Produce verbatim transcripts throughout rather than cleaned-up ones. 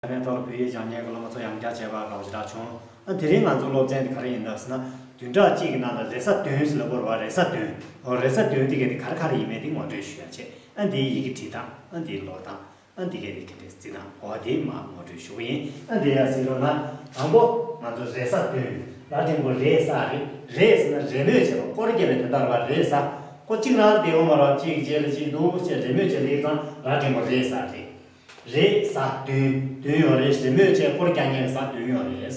ནས་ཐོག་ལ་བོད་ཡིག་སྦྱང་མཁན་གྱི་སློབ་མ་ཚོ་ཡང་བསྐྱར་མཇལ་བ་དགའ་པོ་ཞེ་དྲག་བྱུང་། ཨ་དེ་རིང་ང་ཚོའི་སློབ་ཚན་དེ་ག་རེ་ཡིན་ལབ་ཟེར་ན། བདུན་ཕྲག་གཅིག་གི་ནང་ལ་རེས་གཟའ་བདུན་ཟེར་ལབ་དགོས་རེད་བ། རེས་གཟའ་བདུན། འོ་རེས་གཟའ་བདུན་དེ་ག་དེ་ག་རེ་ག་རེ་ཡིན་མིན་དེ་ངོ་སྤྲོད་ཞུ་ཡ་བྱས། ཨ་འདིའི་ཡི་གེ་བྲིས་སྟངས། ཨ་འདིའི་ཀློག་སྟངས། ཨ་འདི་ག་དེ་ག་དེ་རྩིས་སྟངས། འོ་དེ་མར་ངོ་སྤྲོད་ཞུ་གི་ཡིན། ཨ་འདི་ཡ་ཟེར་རོགས་གནང་། དང་པོ་ང་ཚོ་རེས་གཟའ་བདུན། ར་འགྲེང་བུ་རེས་གཟའ་རེས། རེས་ཟེར་ན་རེས་མོས་བྱེད་པ། སྐོར་རྒྱབ་པའི་དོན་དག་རེད་བ། རེས་གཟའ། ཁོ་གཅིག་རང་བསྡད་ཡོད་མ་རེད། གཅིག་རྗེས་ལ་གཅིག་འདུག་ཅེས་རེས་མོས་བྱེད་ལེགས་ཙང་ར་འགྲེང་བུ་རེས་གཟའ་རེས། རེས་གཟའ་བདུན། བདུན་ཡོད་རེད། རེས་མོས་བྱས་སྐོར་རྒྱག་མཁན་གྱི་གཟའ་བདུན་ཡོད་རེད།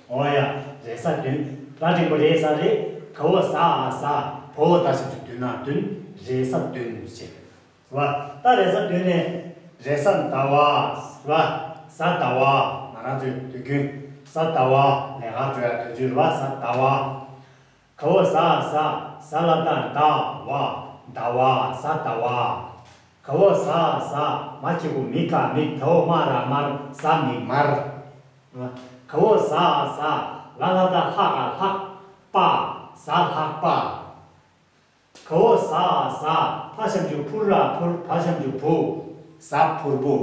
འོ་ཡ། རེས་གཟའ་བདུན། ར་འགྲེང་བུ་རེས་གཟའ་རེས། ག་འོག་གཟའ་འ་གཟའ། བ་འོག་ད་ཞབས་ཀྱུ་བདུ་ན་བདུན། རེས་གཟའ་བདུན་ཅེས། རེད་བ། ད་རེས་གཟའ་བདུན་ནས་རེས་གཟའ་ཟླ་བ། རེད་བ། གཟའ་ཟླ་བ། ང་རང་ཚོའི་དུས་རྒྱུན་གཟའ་ཟླ་བ་ལས་ཀ་འགྲོ་ཡ་དུས་ཚོད་རེད་བ། གཟའ་ཟླ་བ། ག་འོག་གཟའ་གཟའ། གཟའ་ལ་བཏགས་ཟླ་བ། ཟླ་བ། གཟའ་ཟླ་བ། ག་འོག་གཟའ་གཟའ། མ་གི་གུ་མི་ག་མིག་ད་འོག་མ་ར་མར། གཟའ་མིག་དམར། ག་འོག་གཟའ་གཟའ། ལ་ལ་བཏགས་ལྷ་ག་ལྷག་པ། གཟའ་ལྷག་པ། ག་འོག་གཟའ་གཟའ། ཕ་ཞབས་ཀྱུ་ཕུ་ར་ཕུར། བ་ཞབས་ཀྱུ་བུ། གཟའ་ཕུར་བུ།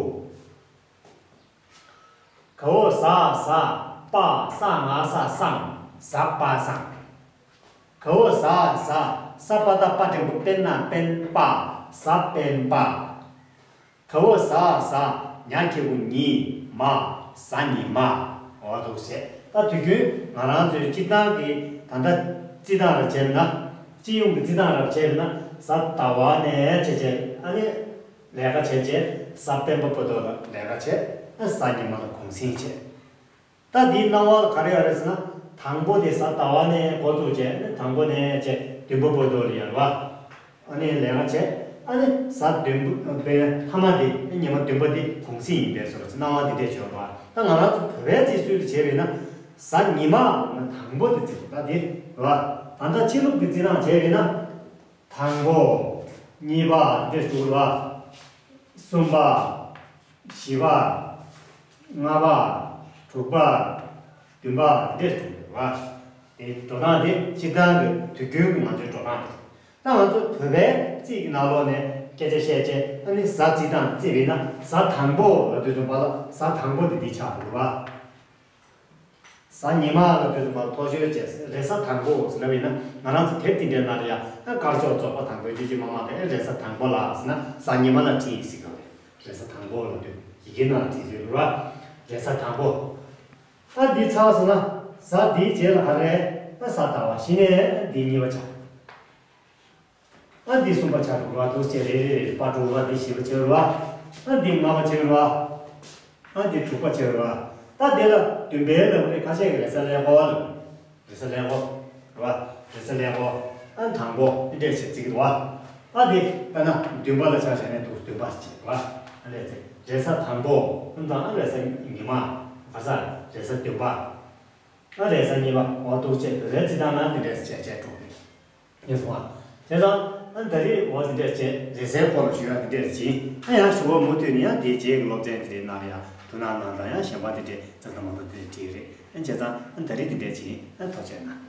ག་འོག་གཟའ་གཟའ། པ་ས་ང་ས་སངས། གཟའ་པ་སངས། ག་འོག་གཟའ་གཟའ། ས་པ་བཏགས་སྤ་འགྲེང་བུ་སྤེ་ན་སྤེན་པ། གཟའ་སྤེན་པ། ག་འོག་གཟའ་གཟའ། ཉ་གི་གུ་ཉི། མ། གཟའ་ཉི་མ། འོ་འདུག་བྱས། ད་དུས་རྒྱུན་ང་རང་ཚོའི་སྤྱིར་བཏང་གི་ད་ལྟ་རྩིས་སྟངས་རབ་བྱས་ན། སྤྱི་ཡོངས་ཀྱི་རྩིས་སྟངས་རབ་བྱས་ན། གཟའ་ཟླ་བ་ནས་བྱས་བྱས། ཨ་ནི་ལས་ཀ་བྱས་བྱས། གཟའ་སྤེན་པ་བར་དུ་ལ་ལས་ཀ་བྱས། ཨ་གཟའ་ཉི་མ་ལ་གུང་གསེང་བྱས། ད་འདིའི་སྣང་བ་ལ་ག་རེ་ཡོད་རེད་ཟེར་ན། དང་པོ་དེ་གཟའ་ཟླ་བ་ནས་འགོ་བཙུགས་བྱས། དང་པོ་ནས་བྱས་བདུན་པ་བར་དུ་ལ་ཡོད་རེད་བ། ཨ་ནི་ལས་ཀ་བྱས། ཨ་ནི་གཟའ་བདུན་པ་པའི་མཐའ་མ་དེ། ཉི་མ་བདུན་པ་དེ་གུང་གསེང་ཡིན་པའི་བཟོ་འདྲ་སྣང་བ་འདི་འདྲས་བྱུང་བ། ད་ང་རང་ཚོ་བོད་པའི་རྩིས་སྲོལ་དུ་བྱས་པས་ན། གཟའ་ཉི་མ་ལ་དང་པོ་དེ་བརྩི་དགོས། ད་དེ་རེད་བ། ད་ལྟ་ཕྱི་ལུགས་ཀྱི་རྩིས་སྟངས་བྱས་པས་ན། དང་པོ། གཉིས་པ་འདི་འདྲས་བྱུང་བ། གསུམ་པ། བཞི་པ། ལྔ་པ། དྲུག་པ། བདུན་པ་འདི་འདྲས་བྱུང་བ། དེ་འགྲོ་སྟངས་དེ་སྤྱིར་བཏང་གི་དུས་རྒྱུན་གྱི་ང་ཚོའི་འགྲོ་སྟངས་དེ། ད་ང་ཚོ་བོད་པའི་རྩིས་ཀྱི་ནང་ལོགས་ནས་སྐད་ཆ་བཤད་བྱས། ཨ་ནི་གཟའ་རྩིས་སྟངས་རྩིས་པས་ན། གཟའ་དང་པོ་ལབ་དུས་ཙམ་པ་ལ་གཟའ་དང་པོ་དེ་འདི་ཆགས་འགྲོ་བ། གཟའ་ཉི་མ་ལབ་དུས་ཙམ་པ་ལ་མཐོ་ཤོས་བྱས། རེས་གཟའ་དང་པོ་ཟེར་ལབ་ཡིན་ན། ང་རང་ཚོ་དེབ་དེ་འདྲའི་ནང་ལ་ཡང་། ཨ་དཀར་ཕྱོགས་རྫོགས་པ་དང་པོའི་བརྗོད་ཀྱི་མ་མང་དེ། ཨ་རེས་གཟའ་དང་པོ་ལ་ཟེར་ན་གཟའ་ཉི་མ་ལ་བྲིས་ཡིན་ཟེར་གི་རེད། རེས་གཟའ་དང་པོ་ལབ་དུས་ཡི་གེ་ནང་ལ་བྲིས་ཡོད་རེད་བ། རེས་གཟའ་དང་པོ། ཨ་འདི་ཚར་སོང་ན་གཟའ་འདིའི་རྗེས་ལ་ག་རེ། ཨ་གཟའ་ཟླ་བ། གཞི་ནས་འདི་གཉིས་པ་ཆགས། ཨ་འདི་གསུམ་པ་ཆགས་འགྲོ་བ། འདུག་སེ་རེ་རེ་རེ་པ་འགྲོ་བ། འདི་བཞི་པ་ཆགས་རེད་བ། ཨ་འདི་ལྔ་པ་ཆགས་རེད་བ། ཨ་འདི་དྲུག་པ་ཆགས་རེད་བ། ད་འདི་ལ་བདུན་པའི་ལ་མོ་རེ་ཁ་ཤས་ཀྱི་རེས་གཟའ་ཀླད་ཀོར་ལ། རེས་གཟའ་ཀླད་ཀོར་རེད་བ། རེས་གཟའ་ཀླད་ཀོར། ཨ་དང་པོ་འདི་འདྲས་བྱས་བརྩི་གི་འདུག་བ། ཨ་འདི་དཔེར་ན་བདུན་པ་ལ་ཆ་བཞག་ན་འདུག་བདུན་པ་ཆགས་རེད་བ། ཨ་ལས་ཚེ་རེས་གཟའ་དང་པོ། ཨ་དང་ཨ་རེས་གཟའ་ཉི་མ། ག་ས་རེས་གཟའ་བདུན་པ། ཨ་རེས་གཟའ་གཉིས་པ། འོ་འདུག་སེ་བོད་པའི་རྩིས་སྟངས་ནང་འདི་འདྲས་བྱས་བྱས་འགྲོ་གི་རེད། ངས་སོང་བ། བྱས་ཙང་ཨ་ད་རེས་འོ་དེ་འདྲས་བྱས། རེས་གཟའི་སྐོར་ལ་ཞུ་ཡ་དེ་འདྲས་བྱས། ཨ་ཡང་ཞུ་བ་མུ་མཐུད་ནས་ཡང་དེའི་རྗེས་ཀྱི་སློབ་ཚན་དེ་འདྲའི་ནང་ལ་ཡང་ཐུགས་སྣང་གནང་དང་། ཡང་གཞན་པ་དེ་འདྲས་ཙག་ཙག་མང་པོ་དེ་འདྲས་བྲིས་ཀྱི་རེད། ཨ་བྱས་ཙང་ཨ་ད་རེས་དེ་འདྲས་བྱས། ཨ་ཐུགས་རྗེ་གནང་།